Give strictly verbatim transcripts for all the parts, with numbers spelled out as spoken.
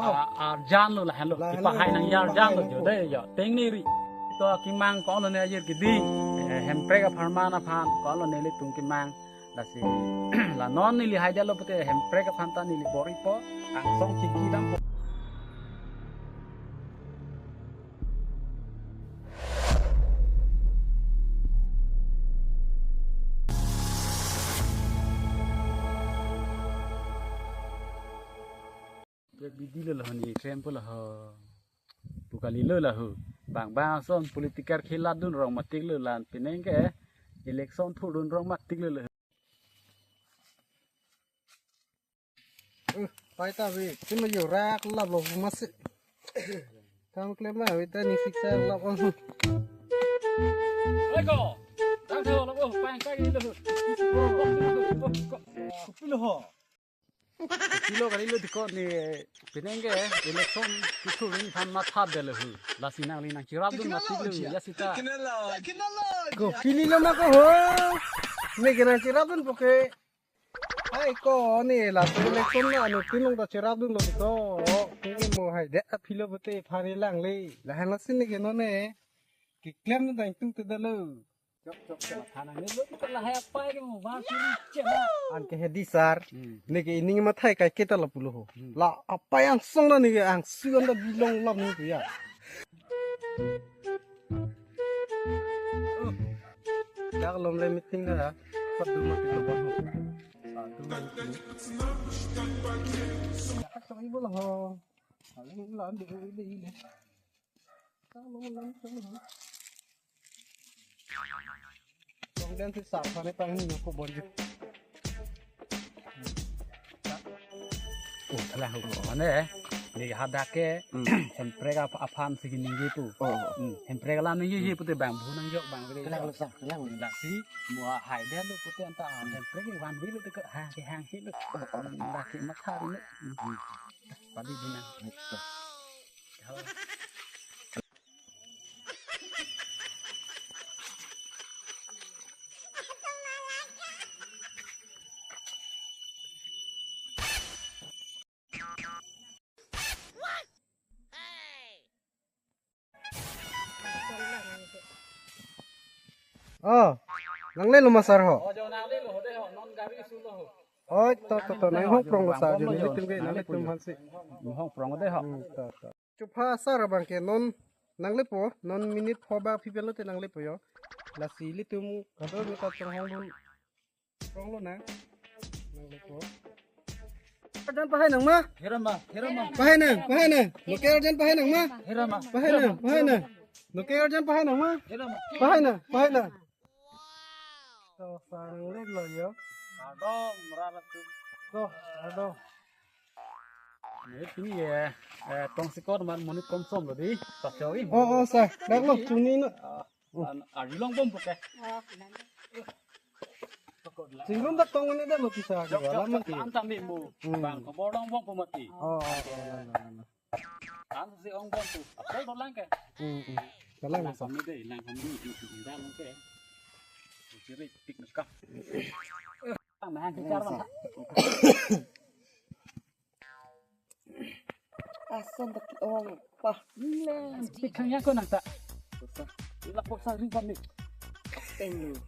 Ah, arjan lo lahenlo. Lahenlo. Kipahai nangji arjan lo jo. Lahenlo. Dei jo. Tengneri. To kimang ko-an lone ajir kidi. Eh, Hemprek apharman aphan ko-an lone ilitum kimang. Lasi la non neli haidetlo pute Hemprek aphan ta neli bor-ipo, angsong chingki dampo. Bidi lo laho ni klem po laho. Pu kali lo laho. Bang bang ason politiker khilat dun rong matik lo lan pineng ke election thur dun rong matik lo laho. Eh, pai ta ve, tin ma yo rak lap lo ma si. Kam klem ma ve ta ni siksa lap on. Oi ko, dang theo lo, oh, pang kai lo. Kopi lo ho. Kopi lo kali lo dikot ni pineng ke election kithur ni than matha de lo hu. Lasi nangli nangcherap dun matik lo ya sita. Kopi lo ma ko ho. Ne ke nangcherap dun poke. Ai ko ni la election na anu tinung ta cherap dun lo to. Ni mo haidet aphi lo pute phari lang le. Lahenlo si ne ke non ne. Keklem dang tung te da lo. Chok chok chok. Thana ne lo ke lahai apai ke mo ba suri che ba. Anke hedi sar. Hmm. Ne ke ining mathai kai ke ta la pulo ho. Hmm. La apai angsong na ne ke angsu an da bilong lam ni ya. Dak lom le meeting da. Padu mati lo ba ho. Padu mati. Dak chok ibo lo ho. Paling lo ande ibe ile. Kong den si sa phane pang ni ko bor ju. Oh, thalang ho. Mane, ne hadak ke, Hmm. Hemprek ap-, aphan si ningje pu. Oh. Hmm, Hemprek alam ningje pute bang bu nang jok bang gede. Thalang lo sa, thalang lo. Lasi, mo haidet lo pute anta Hemprek ke wan wi lo te ke hang ke hang si lo. Oh, oh. Laki matha lo. Hmm. Padi dina. Betul. Oh, nangle lo ma sar ho. Oh, jo nangle lo ho de ho, non gari su lo ho. Oh, to, to, to, nang hong prong lo sa, jo, nelitum ke, nelitum hansi. Hong prong de ho. Hmm, to, to. Chopha asar abang ke non nanglepo, non minute pho ba phi pen lote nanglepo jo. Lasi ilitum kadokave ta chonghong dun prong lonang. Nanglepo. Arjan pahai nang ma? Hera ma, hera ma. Pahai nang, pahai nang. Local arjan pahai nang ma? Hera ma. Pahai nang, pahai nang. Local arjan pahai nang ma? Hera ma. Pahai nang, pahai nang. To sang le lo jo. Kardom, rara tu. To, kardom. Ne pini ye, eh, tong sikor man monit komsom lo di. Pachori. Oh, oh, sa. Dak lo, chuni no. Ah, an, ari long bom poke. Singlum dak tong ini dak lo kisa. Jok, jok, alam jok, mati. Anta ni mu. Hmm. Bang, kobor long bom pemati. Oh, oh, oh, oh, oh, oh. An si ong bom tu. Apel dolang ke. Hmm, hmm. Dolang. Lang kami deh, lang kami di, di, di, di, dalam ke. Ciri tik dekat. Tang mahan bicara bang. Asan tak ong pah. Nilai pikang ya ko nang ta. Ila pok sa ring kami. Tenglu.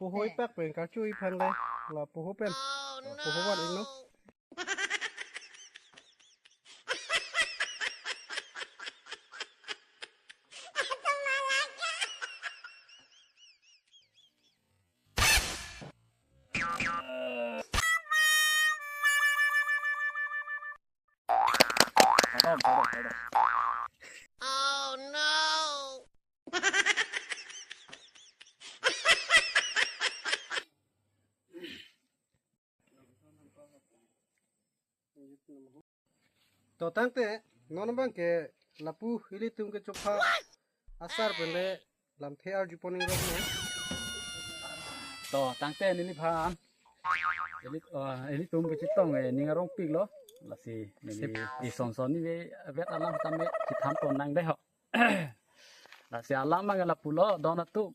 Puhoi pak pen kachu iphan le. La puho pen. Puho wan ing no. To tangte, non abang ke lapu ilitum ke chopha asar pen le Lamthe arjupon ingrok mo. To, tangte neliphan. Eli, eh, ilitum kachetong, eh, ning arongpiklo. Lasi neli isonson ni ve vet alam tame chethan pon nang dei ho. Lasi alam abang lapulo, don atum.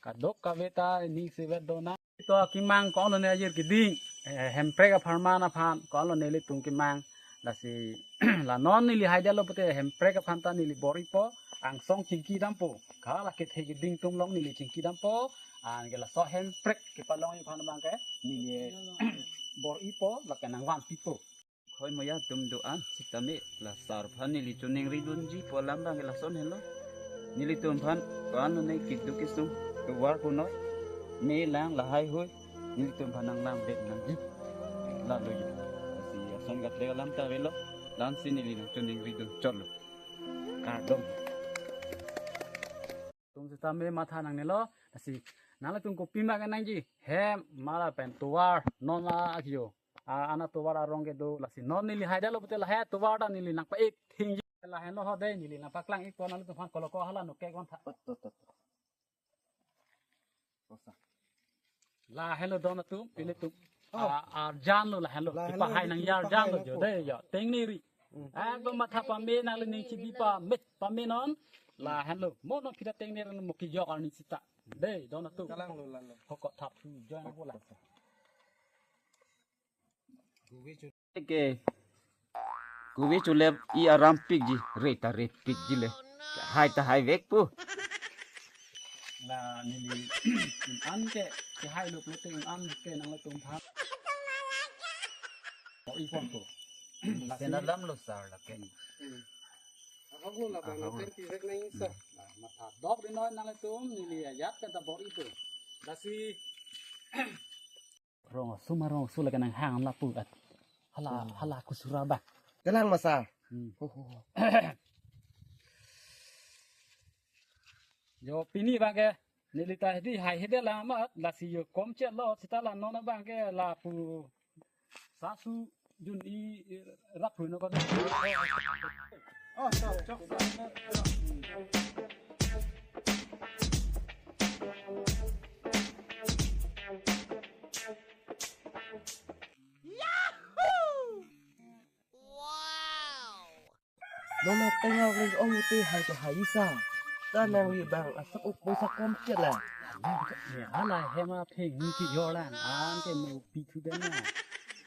Kadokave ta ning si vet dona. To akemang ko-an lone ajir keding, eh, Hemprek apharman aphan ko-an lone ilitum kemang. Lasi la non neli haidetlo pute Hemprek aphan ta neli bor-ipo, angsong chingki dampo. Hala kethe keding atum along neli chingki dampo. Anke laso Hemprek kepalong aphan abangke neli bor-ipo, lake nangvanpipo. Khoi moya atum do-an sitame la sar aphan neli choningridunji pu alam abangke lason henlo. Nelitum aphan ko-an lone keduk kesung tovar punoi, me lang lahai hui, nelitum aphan nanglang bet nangji. Lalo jo. Lasi ason kaprek alam ta avelo. La-ansi neli nangchoningridun chotlo. Kardom. Atum sitame matha nangnelo, lasi nanglitum kopima kenangji, hem ma lapen tovar, non la akio. A, ana tovar arong kedo, lasi non neli haidetlo pute lahai tovar ta neli nangpa-ik thingji. Lahenlo ho dei, neli nangpaklang-ikpo nanglitum aphan, koloko hala nokek vantha. Lahenlo don atum, ilitum. Oh. A, arjanlo lahenlo. Lahenlo, kepahai ilitum nangjak arjanlo pahai jo, nangpo. Dei jo, tengneri. Hmm. Ekdom matha pame nangli ning chibi pame, pame non. Lahenlo. Mo non kita tengneri mo kejok arni sita. Dei, don atum. Kalanglo, langlo. Hokok thap thu join bola. Ke. Kuvi chulep i arampikji, re ta repikji le. Hai ta haivekpo. La neli un-an ke, kehailo pulote un-an ke nanglitum aphan. O, iponpo. Sena lamlo sar lake. Hmm. Ahoklo labang, ahok. Pen pivek nang isa. Hmm. La matha dok rinoi nanglitum, neli ajat ke ta bor-ipo. Lasi rong asu ma rong asu lake nanghang lapu at. Hala, hmm, hala kusura ba. Kalang ma sar. Hmm. Ho, ho, ho. Jo pini abangke neli ta hedi hai hedi la amat, lasi jo komchelo, sita la non abangke lapu sasu jun-i, eh, rap hui no ko. Oh, chok, chok. Nona tengah ring ong ute hai to hai isa. Ta nangli abang asap up poisa komchelo. Ya, hala hem apheng ni kejor lang. Anke me upi thu den na.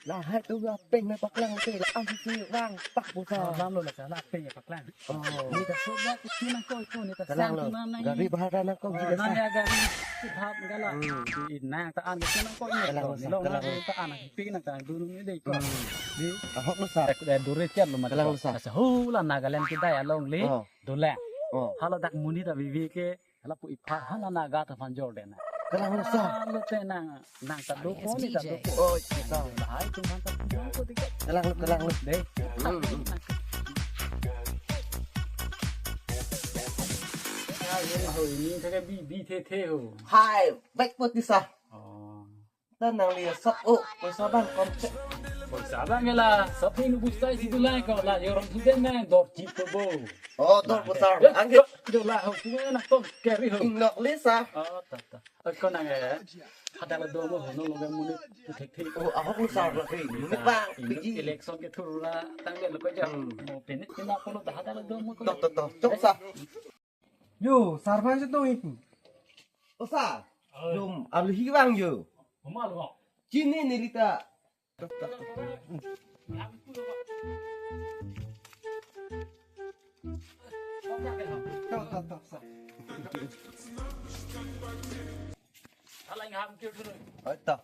Lahai to apheng nangpaklang te la-ansi vangpak poisa. Oh, lamlo la sala apheng nangpaklang. Oh. Neta soba ke thu nangkoi ko, neta sang thu nang nang. Kalanglo. Gari bhara nangkok. Oh, ji nang sa. Ya gari. Sibhap gala. Hmm. Di nang ta an ke nangkoi ni. Kalanglo sa, nilong kalanglo. Nang ta an ke pik nang ta dulu ni dei ko. Hmm. Di. Ahoklo sar. Ek, eh, dure chat lo mati. Kalanglo sar. Asa hula Nagaland kedai along le. Oh. Dolang. Oh. Hala dak monit avivi ke, hala pu ipha, hala Naga ta aphan jor den na. Kalanglo sar. Hala te nang, nang ta do ko ni ta do ko. Oh, isa. Lahai atum aphan ta do ko dei. Kalanglo, kalanglo. Dei. Hmm, hmm. Hai, ho, ni thake bi, bi the the ho. Hai, baik poti sa. Oh. Ta nangli asap o, poisa abang komchelo. Poisa abang ke la, shopping bustai si dulai ko la, jorong thu den nang, dor chit to bo. Oh, dor poisa. Ya, angke. Dor la ho, kuma na to keri ho. Inglok le sa. Oh, ta, ta. Ako nang eh. Hadak la do mo ho, no lo ke muni tu thek thek. Oh, ahok lo sa la ke. Muni bang, piji. Election ke thurula, tang le lo ko ja. Hmm. Mo pene, kena ko lo ta hadak la do mo ko. To, to, to. Chok sa. Yo, sar aphan chetong ipu. O sar. Oi. Yo, aluhi vang yo. Homa lo. Chini neli ta. Tok, tok, tok, sar. Oi, tok.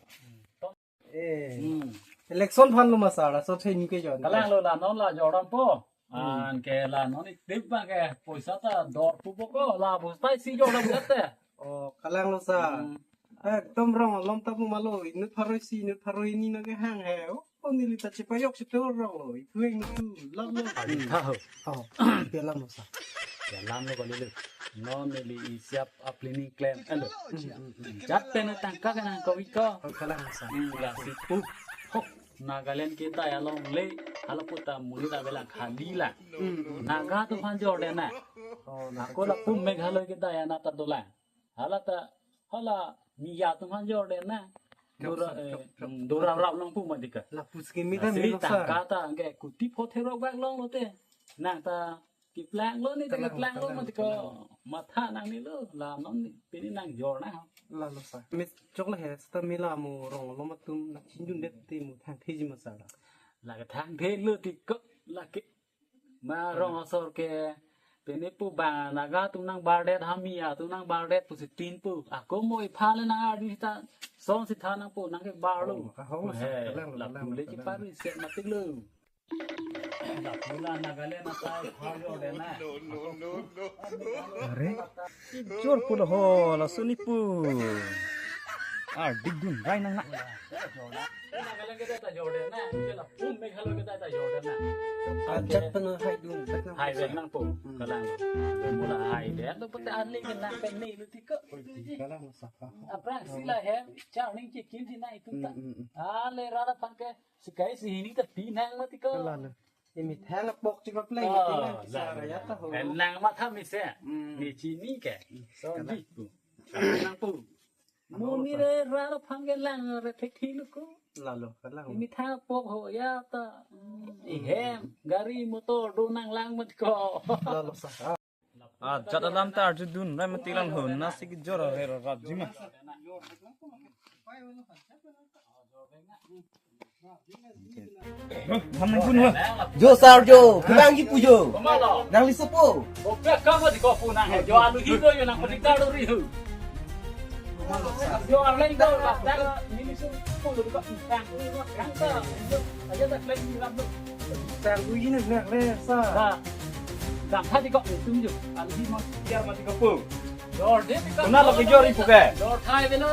Eh. Hmm. Election aphan lo ma sar, laso theni ke jon. Kalanglo la non la jordampo. Hmm. Anke la non itip abangke poisa ta dor pupo ko la bustai si jordam jate. Oh, kalanglo sa. Hmm. Ekdom rong alom ta pu malo, inut pharo isi, inut pharo hini nang kehang he. Oh, neli ta chepajok chepe rong lo. Itu yang itu, lam lo. Adi tha ho. Oh, dia lam lo sa. Dia lam lo kali lo. Non neli isiap aplining klem. Alo. Hmm, hmm, hmm. Jat pen tangka ke nangkok-ik ko. Oh, kalanglo sa. Hmm, la si pu. Ho, Nagaland kedai along le, hala pu ta muni ta bela khali la. Hmm. Naga atum aphan jor den na. Ako lapu Meghalaya kedai anat ta dolang. Hala ta, hala Miya atum aphan jor den nang. Dora, eh, dora rap nang pu mati ke. Lapu scheme ta melo sir. Tangka ta angke kuti pho therok bak longlo te. Nang ta keplang lo ni, ta keplang lo mati ke. Matha nang ni lo, la non ni, pini nang jor nang. Lalo sir. Mis chok la he, seta mela mo rong lo matum na chinjun det te mo thang theji ma sir. La ke thang the lo ti ko, la ke Ma rong asor ke, pini pu bang Naga atum nang bardet, ha Miya atum nang bardet pusi tin pu. Ako mo iphan le nang ardi ta song si than nang pu nang ke barlo. Oh, ahong he, kalang, la kalang, pule kalang. Chipari set matik lo. La pula Nagaland na ta iphan lo de na. Are? Jor pu lo ho, laso ni pu. Ardi dun rai nang na. Nagaland kedai ta jor den na, ke lapu Meghalaya kedai ta jor den na. Ajat pen haidun, bet nang. Hai bet nang pu, hmm, kalang. Mula hai den, lo pute anli ke nang pen ni lo ti ko. Kalang saka. Aphrang si la hem, char ning chikim si na itum ta. Hmm, hmm, hmm. Ale rara phan ke, sekai si hini ta pi nang mati ko. Kalang. Imi thang pok chiklo pleng, oh, imi thang la, sara ya ta ho. Nang matha mi se, hmm, ni chini ke. So, kalang. Di pu. Nang pu. Monit re rara phan ke lang re thekthi lo ko. Lalo, kalang. Imi thang pok ho ya ta. Hmm, ihem, gari motor do nang lang mati ko. Lalo saka. Ajat alam ta arju dun rai mati lang ho, nasi kejor he rap ji ma. Ham nang pun ho. Jo sir jo, kelang ji pu jo. Nang li sopo. Oke, kamu di kopu nang he. Jo alu hito yo nang pedik taruh rihu. Jo arleng do, batang mini su puluh ko tang. Tang ta. Aja tak lagi rambut. Tang bu ini nak le sa. Sa. Dam tha di ko tum ju. Alu hi mo biar mati kopu. Dor de ti ko. Kuna lo kejor ipu ke. Dor thai velo.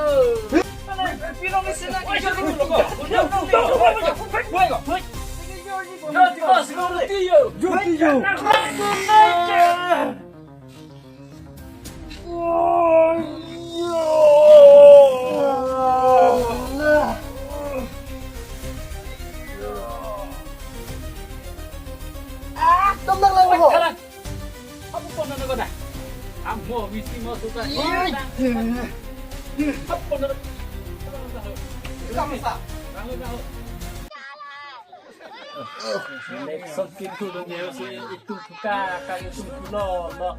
Pino ni sina kejor ipu lo ko. Jor ti ko, jor ti yo. Jor ti yo. Ah, tong nang lang ho. Kalang. Apa pon na ko na? Amo visi mo suka. Iya. Apa pon na? Kamu sa. Kamu tahu. Election kitu dong ya si itu buka kayak itu lo lo.